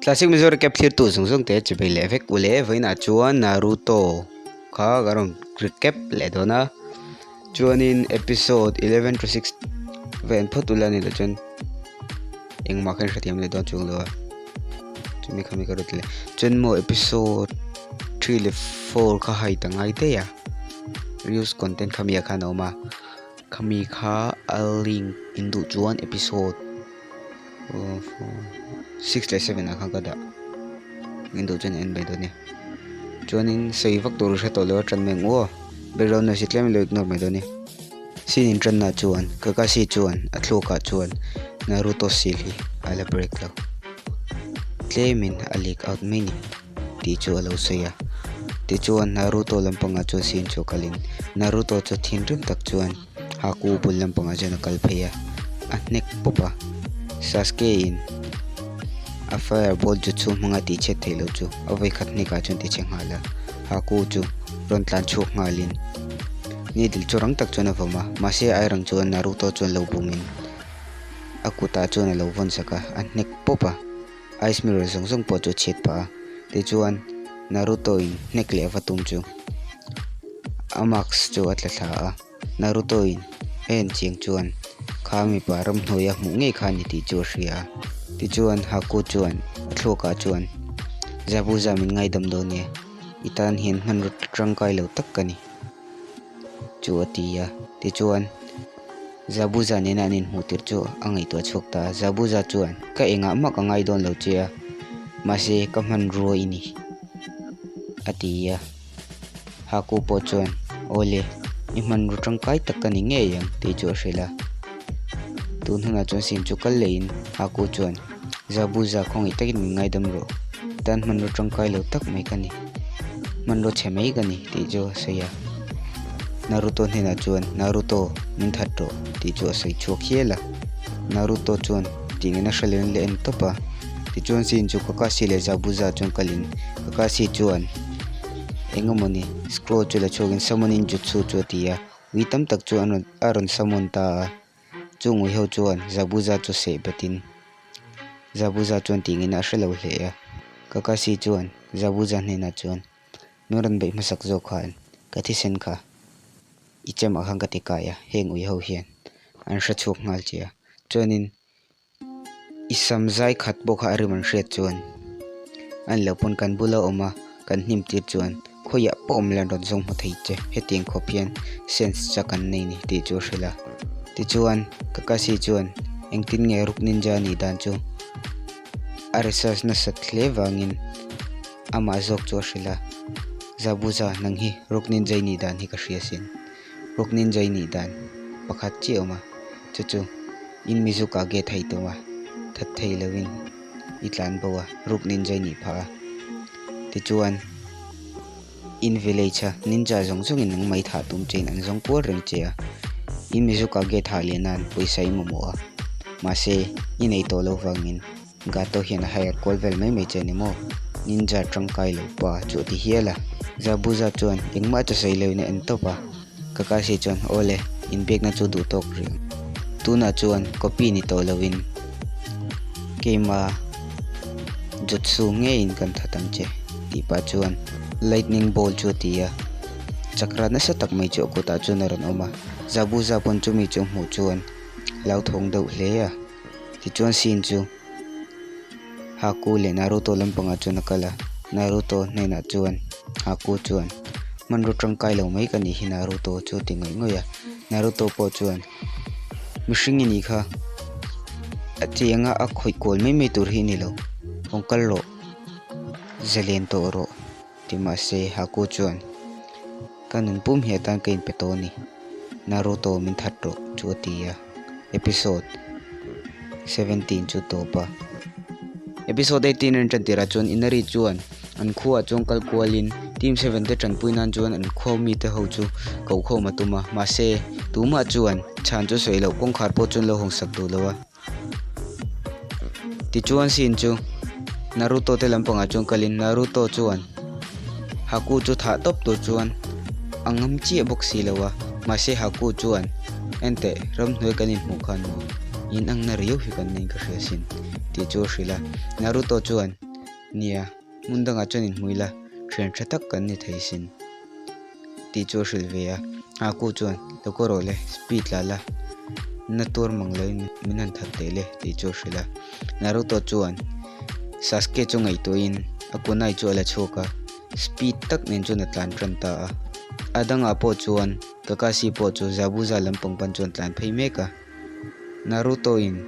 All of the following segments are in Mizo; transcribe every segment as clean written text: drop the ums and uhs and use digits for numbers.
Classic Mizo recap thlirtu zawng zawng te chi bei leh vek u le vawiinah chuan Naruto kha ka rawn recap leh dawn a chuanin episode 11 to 6 va en phawt ula ni loh chuan engmah kha in hrethiam leh dawn chuang lo a chumi khami ka rawn ti leh chuan maw episode 3 leh 4 kha hai ta ngai daih a reels content khami ah khan a awm a khami kha a link in duh chuan episode. 6 leh 7 ah khan ka dah min duh chuan en mai dawn nia chuanin sawi vak tur hre tawh lo a tan mai ang u aw background noise hi tlem ilo ignore mai dawn nia scene in tanna chuan Kakashi chuan a thluak ah chuan Naruto seal hi a la break lo tlemin a leak out mai ni tih chu a lo sawi a tichuan Naruto lampangah chuan scene chu a kalin Naruto chu thinrim tak chuan. Haku bul lampangah chuan a kal phei a, a hnek pawp a, Sasuke in a fire ball jutsu hmanga tih chhiat theih loh chu a vawikhat hnekah chuan ti chhe nghal a, Haku chu rawn tlan chhuak nghalin needle chu rang tak chuan a vawm a, mahse ai rang chuan Naruto chuan lo bumin a kutah chuan a lo vawn sak a, a hnek pawp a, ice mirror zawng zawng pawh chu a chhiat phah a, tichuan Naruto in hnek leh va tum chu a mask chu a tla thla a. Naruto in a en chiang chuan kha mipa ramhnuai a hmuh ngei kha a ni tih chu a hria a. Tichuan Haku chuan a thluakah chuan Zabuza min ngaidam dawn nia, i tan hian hmanraw tangkai lo tak ka ni chu a ti a. Tichuan Zabuza nena an inhmuh tir chu a ngaihtuah chhuak ta a. Zabuza chuan ka engah mah ka ngai dawn lo che a, mahse ka hmanrua i ni a ti a. Haku pawh chuan, Awle, i hmanraw tangkai tak ka ni ngei ang tih chu a hrilh a. Tun hunah chuan sim chu kal lehin Haku chuan, Zabuza khawngaih takin min ngaidam rawh, tan hmanraw tangkai lo tak mai ka ni, hmanraw chhe mai ka ni tih chu a sawi a. Naruto hnenah chuan, Naruto, min that rawh tih chu a sawi chhuak hial a. Naruto chuan tih ngena hre loin la en tawp a. Tichuan Shin chu Kakashi leh Zabuza chuan kalin Kakashi chuan, Eng emawni scroll chu la chhuakin summoning jutsu chu a ti a, ui tam tak chu an rawn a rawn summon ta a, chung ui ho chuan Zabuza chu seh betin Zabuza chuan tih ngeiin a hre lo hle a, Kakashi chuan Zabuza hnenah chuan min rawn beih hmasak zawk khan ka thisen kha i chem ah khan ka ti kai a, heng ui ho hian an hre chhuak nghal che a, chuanin I sam zai khat pawh kha a rim an hriat chuan a ni lo pawn kan bula awm a, kan hnim tir chuan khawiah pawh awm la an rawn zawng hmu thei che hetiang khawp hian sense chak an nei ni tih chu a hrilh a. Tichuan Kakashi chuan engtin nge ruk ninja a nih dan chu a research nasat hle vangin amah zawk chu a hrilh a, Zabuza nang hi ruk ninja i nih dan hi ka hria sin. Ruk ninja i nih dan pakhat chiah a awm a, chu chu in Mizuka ge thei tum a, that thei lovin i tlan bo a, ruk ninja i nih phah a. Tichuan in village a ninja zawng zawngin nang mai thah tum chein an zawng kual reng che a, in Mizuka ge thah leh nan pawisa i mamawh a, mahse i nei tawh lo vangin Gato hian a hire kual vel mai mai che a ni maw? Ninja tangkai lo pa chu a ti hial a. Zabuza chuan engmah chu sawi loin a en tawp a. Kakashi chuan aw le, inbiakna chu duh tawk rih ang. Tunah chuan copy ni tawh loin keima jutsu ngeiin kan that ang che tih pah chuan lightning bolt chu a ti a. Chakra nasa tak mai chu a kutah chuan a rawn awm a. Zabuza pawn chumi chu a hmuh chuan hlauthawng deuh hle a. Tichuan Shin chu Haku leh Naruto lampangah chuan a kal a, Naruto hnenah chuan Haku chuan hmanraw tangkai lo mai ka nih hi Naruto chu a ti ngawih ngawih a, Naruto pawh chuan mihring i nih kha a chiang a a khawih kual mai mai tur hi a ni lo, rawn kal rawh zalen tawh rawh ti mahse Haku chuan ka nun pum hi atan ka inpe tawh a ni Naruto min that rawh chu a ti a. Episode 17 chu tawp a. Episode 18 an tan tirah chuan Inari chuan an khuaah chuan kal kualin Team 7 te tanpui nan chuan an khua mite ho chu koh khawm a tum a, mahse tumah chuan chhan chu sawi loh kawngkhar pawh chuan lo hawngsak duh lo a. Tichuan Shin chu Naruto te lampangah chuan kalin Naruto chuan Haku chu thah tawp tur chuan a ngam chiah bawk si lo a, mahse Haku chuan Enteh, ramhnuai kan inhmuh khan maw? In ang na riau hi kan nei ka hria sin tih chu a hrilh a. Naruto chuan. Nia, hmun dangah chuan inhmu ila, thian tha tak kan ni thei sin tih chu a hrilh ve a. Haku chuan, Lo kaw rawh le, speed la la, na tuar mang loin min han that teh le tih chu a hrilh a. Naruto chuan Sasuke chu ngaihtuahin a kunai chu a la chhuak a, speed tak nen chuan a tlan tan ta a. A dangah pawh chuan Kakashi pawh chu Zabuza lampang pan chuan tlan phei mek a. Naruto in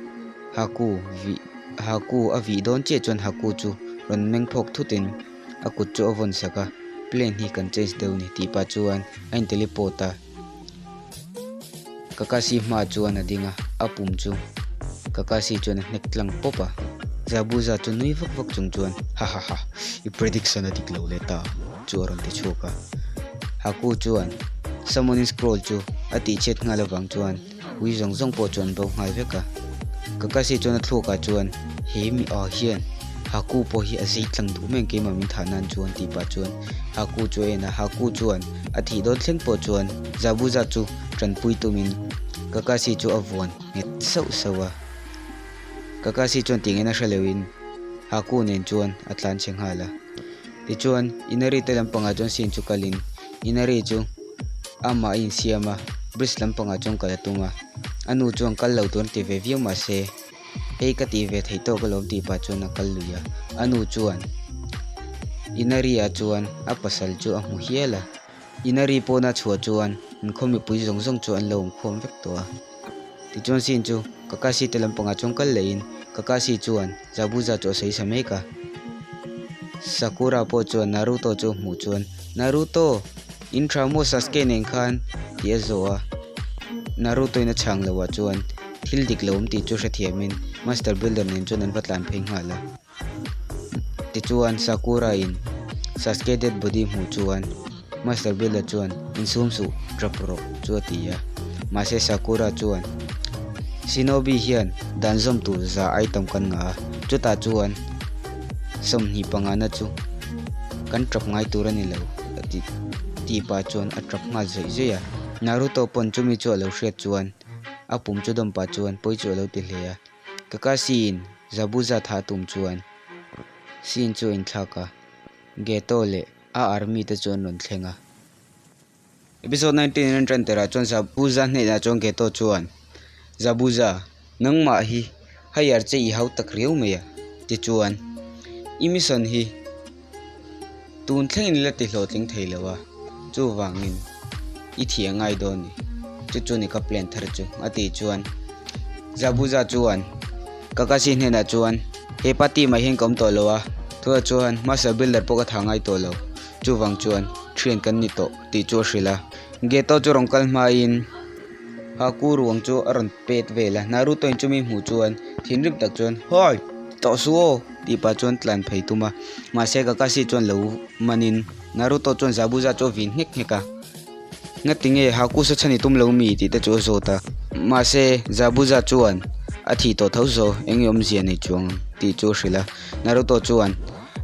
Haku vih Haku a vih dawn chiah chuan Haku chu rawn meng phawk thut in a kut chu a vawn sak a, plane hi kan change deuh ni tih pah chuan a in teleport a. Kakashi hmaah chuan a ding a, a pum chu Kakashi chuan a hnek tlang pawp a. Zabuza chu nui vak vak chung chuan hahaha i prediction a dik lo leh ta chu a rawn ti chhuak a. Haku chuan summoning scroll chu a tihchhiat nghal avang chuan Ui zawng zawng pawh chu an bo nghal vek a. Kakashi chuan a thluakah chuan he mi ah hian Haku pawh hi a zei tlang duh mai ang keimah min thah nan chuan tih pah chuan Haku chu a en a. Haku chuan a thih dawn thleng pawh chuan Zabuza chu tanpui tumin Kakashi chu a vuan nghet sauh sauh a. Kakashi chuan tih ngaihna hre loin Haku nen chuan a tlan chhe nghal a. Tichuan Inari te lampangah chuan scene chu kalin Inari chu amah a insiam a, bridge lampangah chuan kal a tum a, a nu chuan kal lo tur an ti ve viau mah se hei ka tih ve theih tawk alawm tih pah chuan a kal lui a, a nu chuan Inari ah chuan a pasal chu a hmu hial a, Inari pawna chhuah chuan an khaw mipui zawng zawng chu an lo awmkhawm vek tawh a. Tichuan Sin chu Kakashi te lampangah chuan kal lehin Kakashi chuan Zabuza chu a sawi sa mek a. Sakura pawh chuan Naruto chu a hmuh chuan Naruto! In tha maw Sasuke nen khan? tih a zawh a. Naruto in a chhang loh ah chuan thil dik lo awm tih chu hrethiamin Master Builder nen chuan an va tlan phei nghal a. Tichuan Sakura in Sasuke dead body hmuh chuan Master Builder chuan insum suh tap rawh chu a ti a. Mahse Sakura chuan Shinobi hian dan zawm tur za item kan ngah a, chutah chuan 25 na chu kan tap ngai tur a ni lo a ti tih pah chuan a tap nghal zawih zawih a. Naruto pawn chumi chu a lo hriat chuan a pum chu dawm pah chuan pawi chu a lo ti hle a. Kakashi in Zabuza thah tum chuan scene chu a inthlak a, Geto leh a army te chu an rawn thleng a. Episode 19 in an tan tirah chuan Zabuza hnenah chuan Geto chuan, Zabuza, nangmah hi hire che i hau tak riau mai a, tichuan i mission hi Tun thlengin i la ti hlawhtling thei lo a, chuvangin i thih a ngai dawn ni. Chu chu ni ka plan thar chu, a tih chuan Zabuza chuan Kakashi hnenah chuan he pa team ah hian ka awm tawh lo a, tunah chuan Master Builder pawh ka thah ngai tawh lo, chuvang chuan thian kan ni tawh tih chu a hrilh a. Geto chu rawn kal hmain Haku ruang chu a rawn pet vel a, Naruto in chumi hmuh chuan thinrim tak chuan Hawi! Tawh suh aw! tih pah chuan tlan phei tum a, mahse Kakashi chuan lo manin Naruto chuan Zabuza chu a vin nghek nghek a, Ngatinge Haku sa chhan i tum lo mi? tih te chu a zawt a, mahse Zabuza chuan a thih tawh tho zo eng nge awmzia nei chuang ang tih chu a hrilh a, Naruto chuan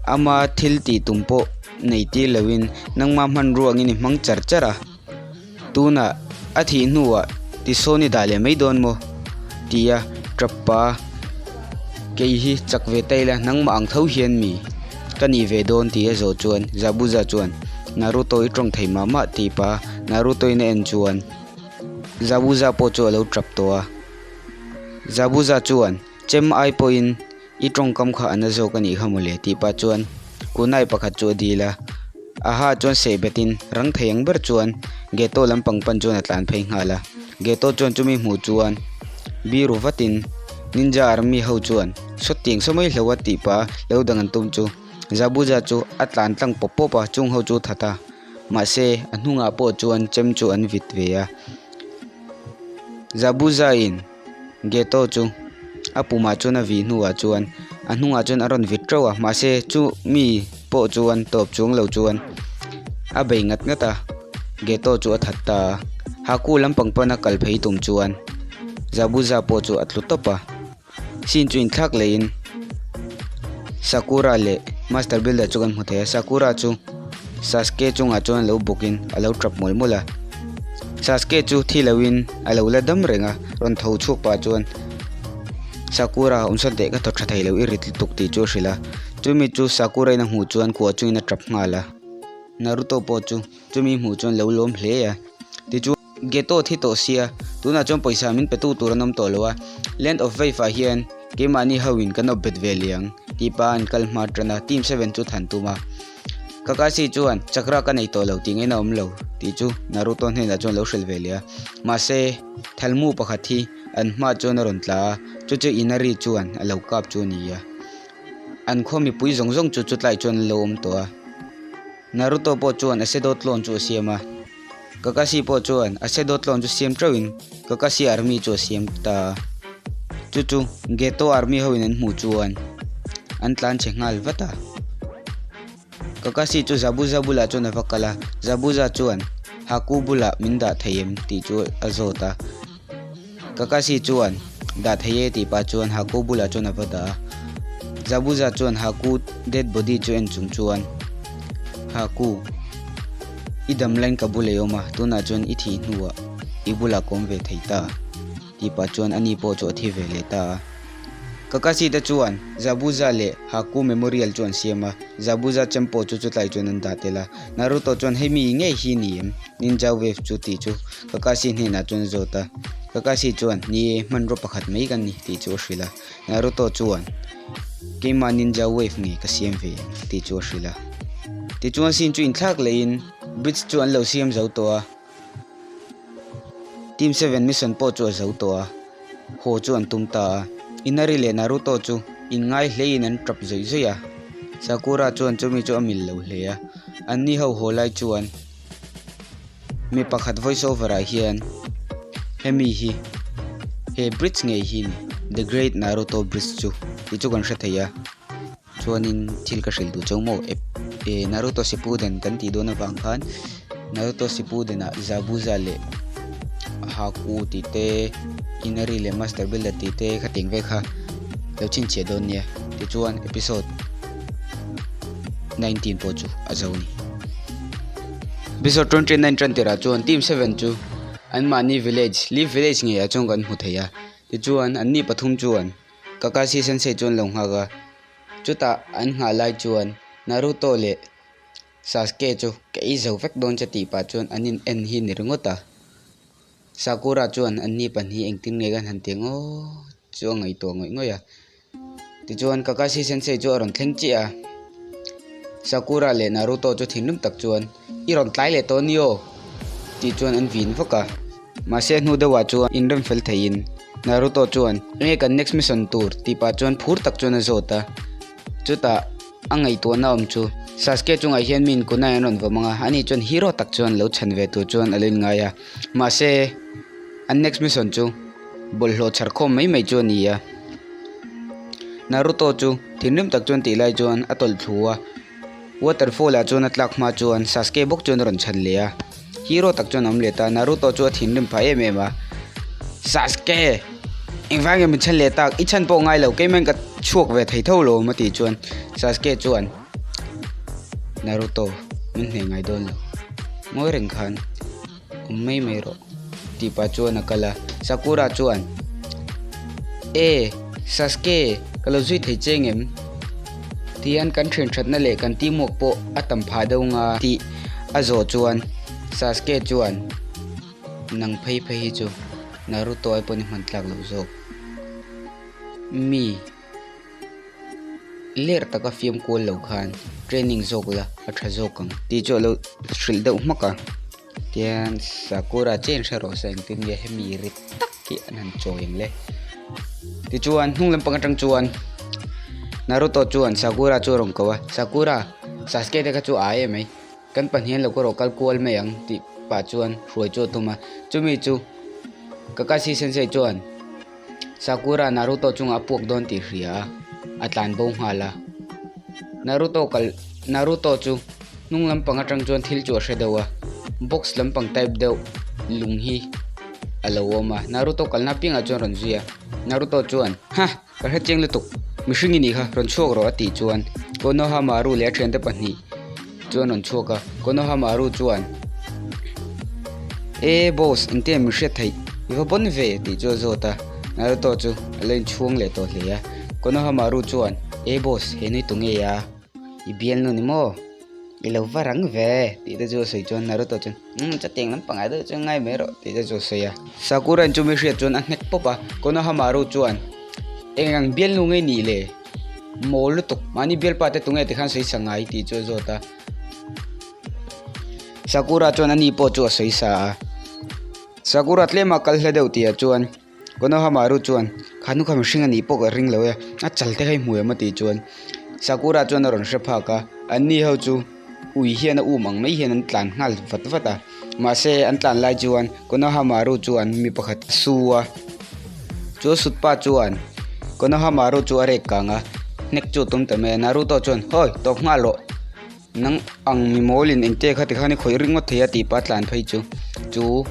ama thil tih tum pawh nei tir loin nangma hmanrua angin i hmang char char a. Tunah a thih hnuah tisawn i dah leh mai dawn maw? ti a tap pa. Kei hi chak ve ta ila nangmah ang tho hian mi ka nih ve dawn tih a zawh chuan Zabuza chuan Naruto i tawng thei mah mah tih pa Naruto in a en chuan Zabuza pawh chu a lo tap tawh a. Zabuza chuan chem ai pawhin I tawngkam kha a na zawk a nih kha mawle tih pah chuan kunai pakhat chu a dil a, a ha chuan seh betin rang thei ang ber chuan Geto lampang pan chuan a tlan phei nghal a, Geto chuan chumi hmuh chuan biru vatin Ninja Army ho chuan sawt tiang saw mai hlo a tih pah lo dang an tum chu Zabuza chu a tlan tlang pawp pawp a chung ho chu that a, mahse a hnungah pawh chuan chem chu an vit ve a, Zabuza in. Geto chu a pumah chuan a vih hnuah chuan a hnungah chuan a rawn vit teuh a mahse chu mi pawh chuan tawp chuang lo chuan a bei ngat ngat a Geto chu a that ta a Haku lampang pana kal phei tum chuan Zabuza pawh chu a tlu tawp a scene chu inthlak leh in Sakura leh Master Builder chu kan hmu thei a Sakura chu Sasuke chungah chuan lo bawk in a lo tap mawlh mawlh a Sasuke chu thi lo in a lo la dam reng a, rawn tho chhuak pah chuan Sakura awmsawn teh ka thaw tha thei lo i rit lutuk tih chu a hrilh a. Chumi chu Sakura in a hmuh chuan kuah chungin a tap nghal a. Naruto pawh chu chumi hmuh chuan lo lawm hle a. Tichuan Geto thi tawh sia, tunah chuan pawisa min pe tu tur an awm tawh lo a. Land of Wave ah hian keimahni ho in kan awp bet ve leh ang tih pa an kal hma tan a, Team 7 chu than tum a. Kakashi chuan chakra ka nei tawh lo tih ngaihna awm lo tih chu Naruto hnenah chuan lo hrilh ve leh a. Mahse, thalmu pakhat hi an hmaah chuan a rawn tla a, chu chu Inari chuan a lo kap chu a ni a. An khaw mipui zawng zawng chu chutlai chuan an lo awm tawh a. Naruto pawh chuan a Shadow Clone chu a siam a. Kakashi pawh chuan a Shadow Clone chu siam teuhin Kakashi Army chu a siam ta a. Chu chu Geto Army hoin an hmuh chuan an tlan chhe nghal vat a. Kakashi chu Zabuza bulah chuan a va kal a, Zabuza chuan Haku bulah min dah thei em tih chu a zawt a. Kakashi chuan dah thei e tih pah chuan Haku bulah chuan a va dah a. Zabuza chuan Haku dead body chu en chung chuan Haku, i dam laiin ka bul ei awm a, tunah chuan i thih hnuah i bulah ka awm ve thei ta tih pah chuan ani pawh chu a thi ve leh ta a. Kakashi te chuan Zabuza leh Haku memorial chu an siam a, Zabuza chem pawh chu chutlai chuan an dah tel a. Naruto chuan hei mi ngei hi ni em? Ninja Wave chu tih chu Kakashi hnenah chuan a zawt a. Kakashi chuan, Ni e, hmanraw pakhat mai ka ni tih chu a hrilh a. Naruto chuan, Keimah Ninja Wave nge ka siam ve ang tih chu a hrilh a. Tichuan scene chu inthlak lehin bridge chu an lo siam zo tawh a. Team 7 mission pawh chu a zo tawh a, haw chu an tum ta a. Inari leh Naruto chu inngai hleiin an tap zawih zawih a. Sakura chuan chumi chu a mil lo hle a, anni ho haw lai chuan mi pakhat voice over ah hian hemi hi he bridge ngei hi ni the great Naruto bridge chu tih chu kan hre thei a. Chuanin thil ka hrilh duh chauh maw ep eh Naruto Shippuden kan tih dawn avang khan Naruto Shippuden ah Zabuza leh Haku tih te Inari leh Master Builder tih te khatiang vel kha lo chhinchhiah dawn nia tichuan episode 19 pawh chu a zo a ni. Episode 29 tan tirah chuan team 7 chu anmahni village Leaf Village ngeiah chuan kan hmu thei a tichuan anni pathum chuan. Kakashi Sensei chuan lo nghak a, chutah an nghah lai chuan Naruto leh Sasuke chu ka ei zo vek dawn che tih pah chuan an in en hi ni ringawt a. Sakura chuan anni pahnih engtin nge kan han ti ang aw chu a ngaihtuah ngawih ngawih a. Tichuan Kakashi Sensei chu a rawn thleng chiah a, Sakura leh Naruto chu thinrim tak chuan I rawn tlai leh tawh a ni aw tih chuan an vin vak a. Mahse hnu deuhah chuan inrem fel theiin Naruto chuan enge kan next mission tur tih pah chuan phur tak chuan a zawt a. Chutah a ngaihtuahna awm chu Sasuke chungah hian mi inkunai an rawn vawm ang a, ani chuan hero tak chuan lo chhan ve tur chuan a lo inngai a. Mahse an next mission chu bawlhhlawh chhar khawm mai mai chu a ni a. Naruto chu thinrim tak chuan tih lai chuan a tawlh thlu a. Waterfall ah chuan a tlak hma chuan Sasuke bawk chuan a rawn chhan leh a, hero tak chuan a awm leh ta, Naruto chu a thinrim phah em em a, Sasuke! Engvang nge min chhan leh tak? I chhan pawh ngai lo, keimah in ka chhuak ve thei tho lo a tih chuan Sasuke chuan Naruto min hneh ngai dawn lo, ngawi reng khan awm mai mai rawh tih pah chuan a kal a, Sakura chuan E! Sasuke ka lo zui thei che ngem? Tihian kan thian thatna leh kan teamwork pawh a tam phah deuh nga tih a zawh chuan Sasuke chuan nang phei phei hi chu Naruto ai pawhin i hman tlak loh zawk mi. Ler taka fiam kual lo khan training zawk la a tha zawk ang tih chu a lo hrilh deuh hmak a tian Sakura chen hre rawh se engtin nge hemi ri tak hi an han chawi ang le tichuan hnung lampang atang chuan Naruto chuan Sakura chu a rawn ko a Sakura Sasuke te kha chu a ai emai kan pahnih an lo ka rawh kal kual mai ang tih pah chuan hruai chu a tum a chumi chu Kakashi sensei chuan. Sakura Naruto chungah a puak dawn tih hria a, a tlan bo nghal a. Naruto kal Naruto chu hnung lampang atang chuan thil chu a hre deuh a, box lampang type deuh lung hi a lo awm a. Naruto kalna apiangah chuan rawn zui a, Naruto chuan, Hah! Ka hre chiang lutuk, mihring i nih kha, rawn chhuak rawh a tih chuan Konohamaru leh a thiante pahnih chuan rawn chhuak a, Konohamaru chuan E boss engtin min hriat theih i va pawn ve tih chu a zawt a, Naruto chu a lo inchhuang leh tawh hle a, Konohamaru chuan. E boss, he nui tu ngei a, i bialnu ni maw? I lo va rang ve tih te chu a sawi chuan Naruto chuan umm chutiang lampangah deuh chuan ngai mai rawh tih te chu a sawi a. Sakura in chumi hriat chuan a hnek pawp a, Konohamaru chuan eng ang bialnu ngei nih le? Mawl lutuk, mahni bialpa te tunge tikhan sawi sa ngai tih chu a zawt a. Sakura chuan ani pawh chu a sawi sa a. Sakura tlema kal hla deuh tihah chuan Konohamaru chuan, Kha nu kha mihring a nih pawh ka ring lo e, a chal te kha i hmu em a tih chuan Sakura chuan a rawn hre phak a, anni ho chu ui hian a um ang mai hian an tlan nghal vat vat a, mahse an tlan lai chuan Konohamaru chuan mi pakhat a su a, chu a sut pa chuan Konohamaru chu a rek kang a, hnek chu a tum ta mai a, Naruto chuan, Hawi, tawp nghal rawh. Nang ang mi mawlin engte kha tikhan i khawih ringawt thei a tih pah tlan phei chu chu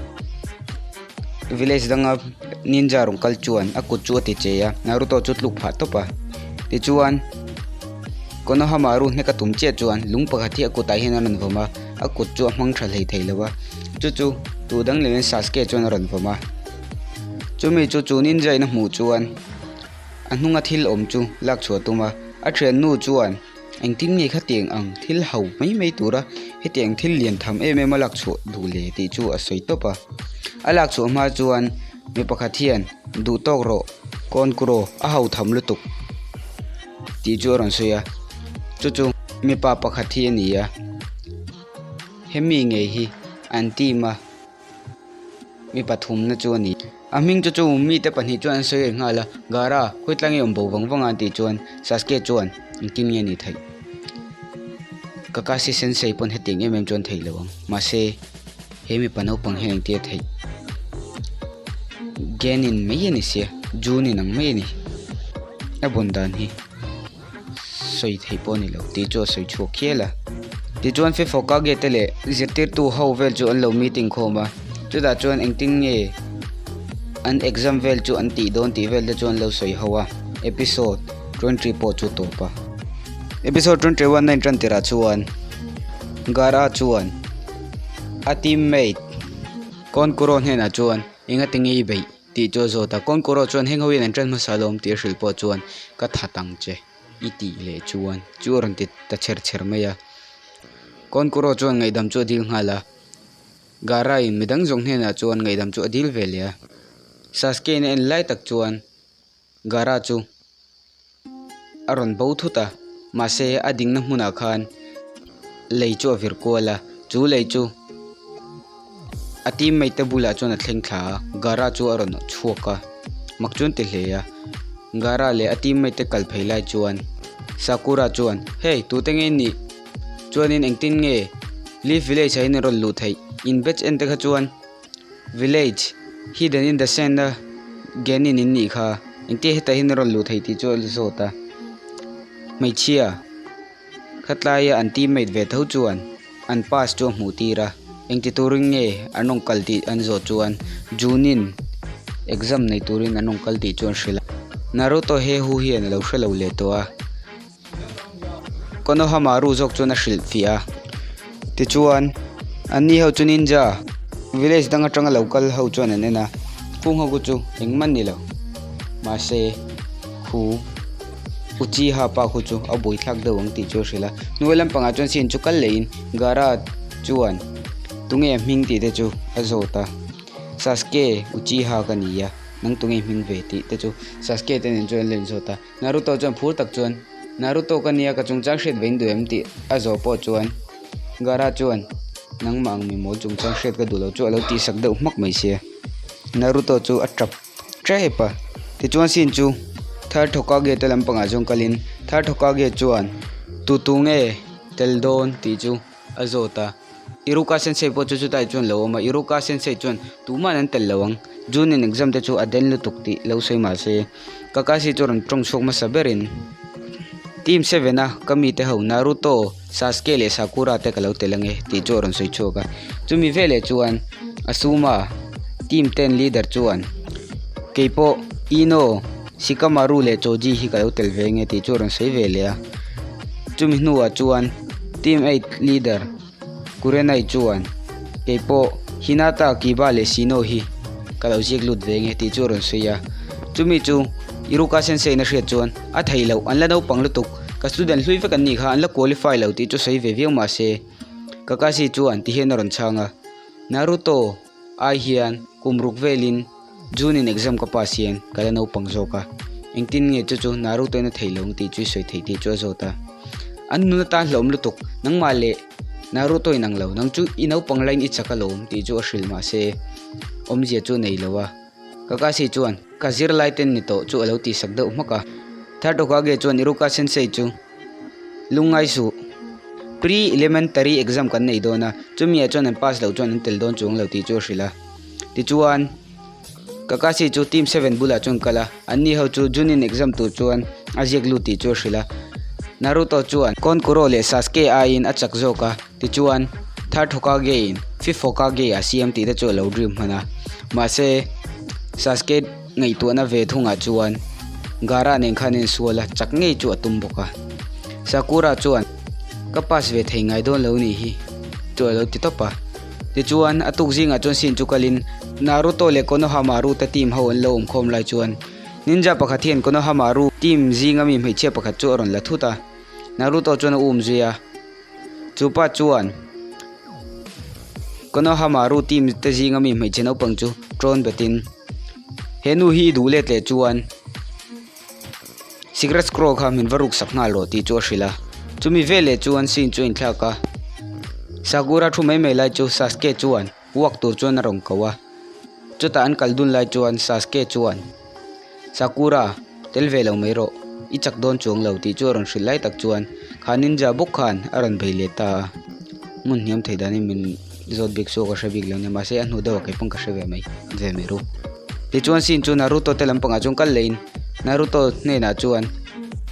village danga ninja rawn kal chuan a kut chu a ti che a Naruto chu tluk phah tawp a tichuan Konohamaru hnek a tum chiah chuan lung pakhat hi a kutah hian a rawn vawm a a kut chu a hmang tha hlei thei lo a chu chu tu dang leh in Sasuke chuan a rawn vawm a chumi chu chu ninja in a hmuh chuan a hnunga thil awm chu lak chhuah a tum a a thiannu chuan. Engtin nge khatiang ang thil ho mai mai tura hetiang thil lian tham em em a lak chhuah duh le tih chu a sawi tawp a. A lak chhuah hma chuan mi pakhat hian duh tawk rawh kawn kuraw a ho tham lutuk tih chu a rawn sawi a. Chu chu mipa pakhat hi a ni a, hemi ngei hi an team a. Mi pathumna chu a ni. A hming chu chu mite pahnih chuan an sawi reng nghal a, Gaara, khawi tlang i awm bo vang vang a an tih chuan Sasuke chuan engtin nge a nih theih? Kakashi Sensei pawn hetiang em em chuan theih lo ang. Mahse, he mipa naupang hian engtia theih? Genin mai a ni sia, Junin ang mai a ni. A bawn dan hi. sawi theih pawh a ni lo tih chu a sawi chhuak hial a tichuan fifo kage te leh zirtirtu ho vel chu an lo meeting khawm a chutah chuan engtin nge an exam vel chu an tih dawn tih vel te chu an lo sawi ho a episode 20 pawh chu tawp a episode 21 a intan tirh ah chuan Gaara chuan a teammate Konkuro hnenah chuan engati nge i beih. Tih chu a zawt a, Kawngkawrawh chuan heng ho hian an ṭan hmasa alawm tih a hrilh pawh chuan ka that ang che i tih leh chuan chu a rawn ti ta chher chher mai a. Kawngkawrawh chuan ngaihdam chu a dil nghal a, Gaara in midang zawng hnenah chuan ngaihdam chu a dil ve leh a. Sasuke in a en lai tak chuan Gaara chu a rawn bo thut a, mahse a dingna hmunah khan lei chu a vir kual a, chu lei chu a teammate te bulah chuan a thleng thla a, Gaara chu a rawn chhuak a, mak chuan ti hle a, Gaara leh a teammate te kal phei lai chuan Sakura chuan hey tute nge in nih? Chuanin engtin nge Leaf Village ah hian in rawn luh theih? In batch en te kha chuan Village hidden in the sand a Genin in nih kha engtia hetah hian a rawn luh theih tih chu a zawt a hmeichhia khatlaia an teammate ve tho chuan an pass chu a hmuh tir a engti turin nge an rawn kal tih an zawh chuan Junin exam nei turin an rawn kal tih chu an hrilh a Naruto he hu hian a lo hre lo leh tawh a. Konohamaru zawk chuan a hrilh fiah a, tichuan anni ho chu ninja village dang atanga lo kal ho chuan an en a, khung ho chu engmah ni lo mahse khu Uchiha pa khu chu a buaithlak deuh ang tih chu a hrilh a, hnuai lampangah chuan sin chu kal lehin Gaara chuan tunge a hming tih te chu a zawt a, Sasuke Uchiha ka ni a, nang tunge hming ve tih te chu Sasuke te nen chuan an la inzawt a. Naruto chuan phur tak chuan, Naruto ka nia ka chungchang hriat ve in duh em tih a zawh pawh chuan Gaara chuan nangmah ang mi mawl chungchang hriat ka duh lo chu a lo tihsak deuh hmak mai sia. Naruto chu a tap tep a, tichuan scene chu Third Hokage te lampangah chuan kalin Third Hokage chuan tu tu nge tel dawn tih chu a zawt a, Iruka Sensei pawh chu chutah chuan lo awm a, Iruka Sensei chuan tuman an tel lo ang, Junin exam te chu a den lutuk tih lo sawi mah se, Kakashi chu rawn tawng chhuak hmasa berin Team Seven a ka mite ho Naruto, Sasuke leh Sakura te ka lo tel ange tih chu a rawn sawi chhuak a, chumi veleh chuan Asuma Team Ten leader chuan keipawh Ino, Shikamaru leh Choji hi ka lo tel ve ange tih chu a rawn sawi ve leh a, chumi hnuah chuan Team 8 leader Kurenai chuan keipawh Hinata, Kiba leh Shino hi ka lo ziak lut ve nge tih chu a rawn sawi a, chumi chu. Iruka Sensei in a hriat chuan a thei loh, an la naupang lutuk, ka student hlui vek an nih kha, an la qualify lo tih chu sawi ve viau mah se Kakashi chuan ti hian a rawn chhang a, Naruto ai hian kum ruk velin June in exam ka pass hian ka la naupang zawk a, engtin nge chu chu Naruto in a thei lo ang tih chu i sawi theih tih chu a zawt a. An nun atan hlauhawm lutuk, nangmah leh Naruto in ang lo, nang chu i naupang lain i chak alawm tih chu a hrilh mah se awmzia chu a nei lo a. Kakashi chuan ka zirlai ten ni tawh chu a lo tihsak deuh hmak a. Third Hokage chuan Iruka Sensei chu lungngai suh. Pre-elementary exam kan nei dawn a, chumi ah chuan an pass loh chuan an tel dawn chuang lo tih chu a hrilh a. Tichuan, Kakashi chu Team Seven bulah chuan kal a, anni ho chu Junin exam tur chuan a ziak lut tih chu a hrilh a. Naruto chuan Konkuro leh Sasuke aiin a chak zawk a, tichuan Third Hokage in Fifth Hokage a siam tih te chu a lo dream hman a. Mahse, Sasuke ngaihtuahna ve thungah chuan Gaara nen khan a insual a, chak ngei chu a tum bawk a. Sakura chuan, Ka pass ve thei ngai dawn lo nih hi, chu a lo ti tawp a. Tichuan, a tuk zingah chuan scene chu kalin Naruto leh Konohamaru te team ho an lo awm khawm lai chuan ninja pakhat hian Konohamaru team zinga mi hmeichhia pakhat chu a rawn la thut a, Naruto chuan a um zui a. Chu pa chuan Konohamaru team te zinga mi hmeichhe naupang chu ṭawn betin, He nu hi i duh let leh chuan Secret scroll kha min va ruk sak nghal rawh tih chu a hrilh a. Chumi veleh chuan scene chu a inthlak a. Sakura thu mai mai lai chu Sasuke chuan walk tur chuan a rawn ko a. Chutah an kal dun lai chuan Sasuke chuan Sakura, tel ve lo mai rawh, i chak dawn chuang lo tih chu a rawn hrilh lai tak chuan kha ninja bawk khan a rawn bei leh ta a. Hmun hniam thei danin min zawt bik chu ka hre bik lo nia mahse a hnu deuhah kei pawn ka hre ve mai ve mai ru. Tichuan scene chu Naruto te lampangah chuan kal lehin Naruto hnenah chuan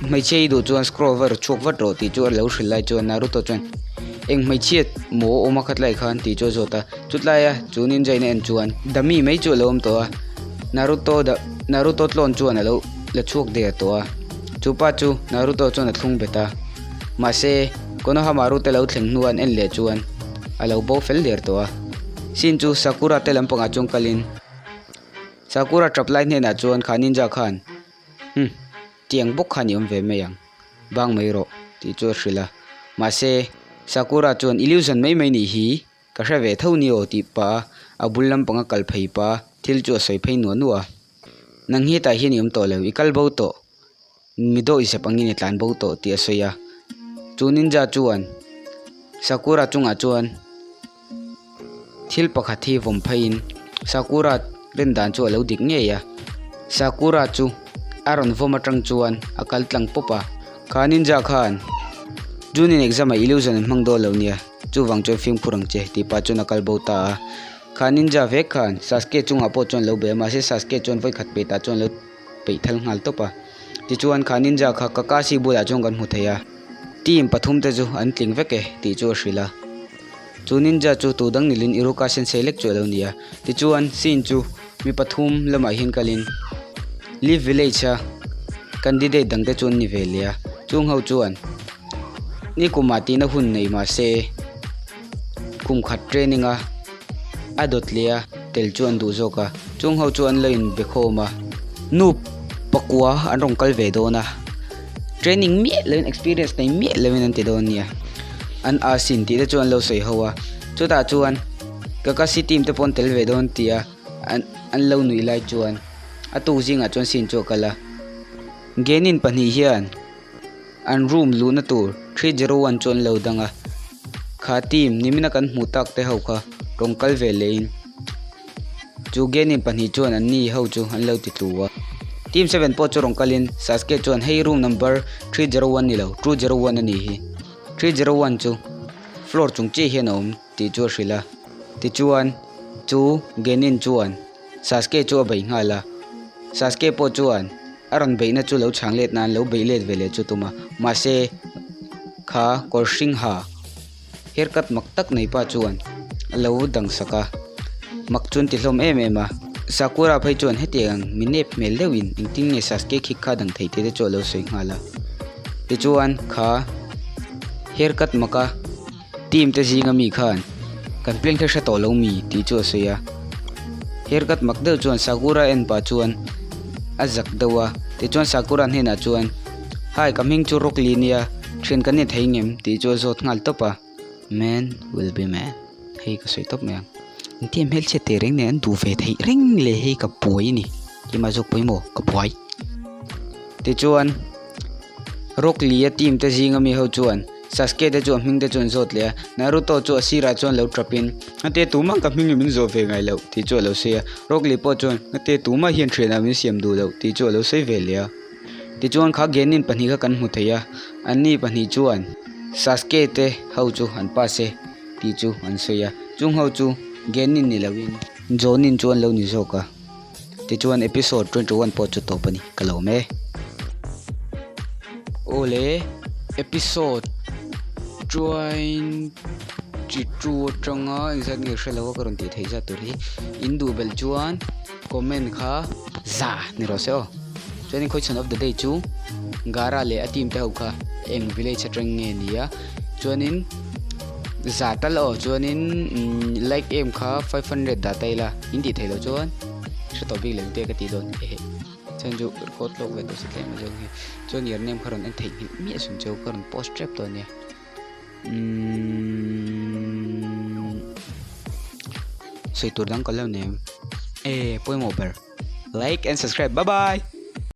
hmeichhia i duh chuan scroll va ru chhuak vat rawh tih chu a lo hrilh lai chuan Naruto chuan eng hmeichhia maw awm a khat lai khan tih chu a zawt a chutlaia chu ninja in a en chuan Dami mai chu a lo awm tawh a Naruto Naruto tlawn chuan a lo la chhuak der tawh a chupa chu Naruto chuan a thlung bet a mahse Konohamaru te lo thleng hnu an en leh chuan a lo bo fel der tawh a scene chu Sakura te lampangah chuan kalin Sakura tap lai hnenah chuan kha ninja khan Umm tiang bawk khan i awm ve mai ang bang mai rawh tih chu a hrilh a mahse Sakura chuan illusion mai mai nih hi ka hre ve tho ni aw tih pah a a bul lampang a kal phei pah a thil chu a sawi phei nuah nuah a nang hi hetah hian i awm tawh lo i kal bo tawh. Mi dawih zep angin i tlan bo tawh tih a sawi a. Chu ninja chuan Sakura chungah chuan thil pakhat hi vawm pheiin Sakura rin dan chu a lo dik ngei a. Sakura chu a rawn vawm atang chuan a kal tlang pawp a. Kha ninja khan Junin exam ah illusion an hmang dawn lo nia, chuvang chuan fimkhur ang che tih pah chuan a kal bo ta a. Kha ninja vek khan Sasuke chungah pawh chuan lo bei a, mahse Sasuke chuan vawikhat pehtah chuan a lo. peih thal nghal tawp a tichuan kha ninja kha Kakashi bulah chuan kan hmu thei a team pathum te chu an tling vek e tih chu a hrilh a chu ninja chu tu dang nilin Iruka sensei lek chu a lo ni a tichuan scene chu mi pathum lamah hian kalin Leaf village a candidate dang te chu an ni ve leh a chung ho chuan nikumah tihna hun nei mahse kum khat training a. A dawt leh a tel chu an duh zawk a, chung ho chu an lo in be khawm a, nu pakua an rawn kal ve dawn a, training miah lo in experience nei miah lo in an ti dawn nia, an a sin tih te chu an lo sawi ho a, chutah chuan Kakashi team te pawh an tel ve dawn tih a an an lo nuih lai chuan a tuk zingah chuan scene chu a kal a, Genin pahnih hian. An room luhna tur 301 chu an lo dang a, kha team nimina kan hmuh tak te ho kha rawn kal ve leh in chu Genin pahnih chuan an ni ho chu an lo ti tlu a. Team 7 pawh chu rawn kal in Sasuke chuan hei room number 301 ni lo 201 a nih hi, 301 chu floor chung chiah hian a awm tih chu a hrilh a, tichuan chu Genin chuan Sasuke chu a beih nghal a, Sasuke pawh chuan a rawn beihna chu lo chhang let nan lo beih let ve leh chu tum a, mahse kha kawr hring ha haircut mak tak nei pa chuan a lo dang sak a, mak chuan ti hlawm em em a, Sakura phei chuan hetiang mi nep hmel deuhin engtin nge Sasuke khik kha dang theih tih te chu a lo sawi nghal a, tichuan kha haircut mak a. Team te zinga mi khan kan plan kha hre tawh lo mi tih chu a sawi a, haircut mak deuh chuan Sakura en pah chuan a zak deuh a. Tichuan Sakura hnenah chuan, Hi, ka hming chu Rock Lee nia, thian kan ni thei ngem? tih chu a zawt nghal tawp a. Man will be man, hei ka sawi tawp mai ang. Engtia hmelchhiat teh reng nen an duh ve theih reng le hei ka buai a ni. Keimah zawk pawimawh ka buai. Tichuan Rock Lee-a team te zinga mi ho chuan Sasuke te chu a hming te chu an zawt leh a, Naruto chu a sirah chuan lo tap in, Ngate tumah ka hming hi min zawh ve ngai loh tih chu a lo sawi a, Rock Lee pawh chuan Ngate tumah hian thianah min siam duh loh tih chu a lo sawi ve leh a. Tichuan kha Genin pahnih kha kan hmu thei a, anni pahnih chuan Sasuke te ho chu an pass e tih chu an sawi a, chung ho chu Genin ni loin Jonin chu an lo ni zawk a. Tichuan episode 21 pawh chu tawp a ni, ka lawm e. Awle, episode 22 atanga engzat nge hre lo a ka rawn tih theih zat tur hi in duh belh chuan comment kha za ni rawh se aw. Chuanin question of the day chu Gaara leh a team te ho kha eng village atang nge ni a chuanin za tal aw chuanin like em kha 500 dah ta ila. In tih theih loh chuan hre tawh bik lem te ka tih dawn ehe chuan chu record lawk ve tawh si tlem a zawng hi chuan your name kha rawn en theih nghilh miah sun cheu ka rawn post tep tawh ania umm sawi tur dang ka lo nei em e pawimawh ber like and subscribe bye bye.